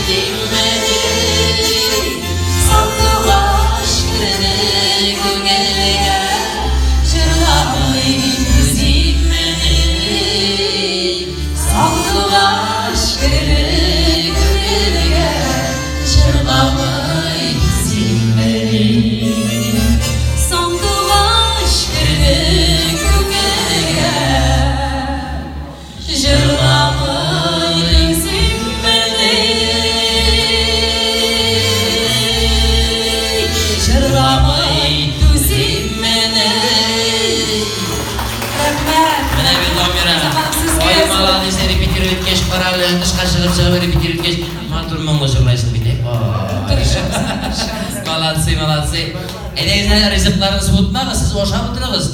димени. Сандугач керде күңелгә, җырламый түзиммени. Сандугач керде күңелгә, җырламый түзиммени. Сандугач керде күңелгә, җырламый түзиммени. Җырламый түзиммени. Рәхмәт. Менә бит Дамира. Заман сезгә. Ай, молодец, репетировать иткәч, карале, тышка чыгып чыгып репетировать иткәч, матур моңлы җырлайсың бит. Тырышабыз, тырышабыз. Молодцы, молодцы. Әйдәгез, ризыкларны суытмагыз, сез ашап утырыгыз.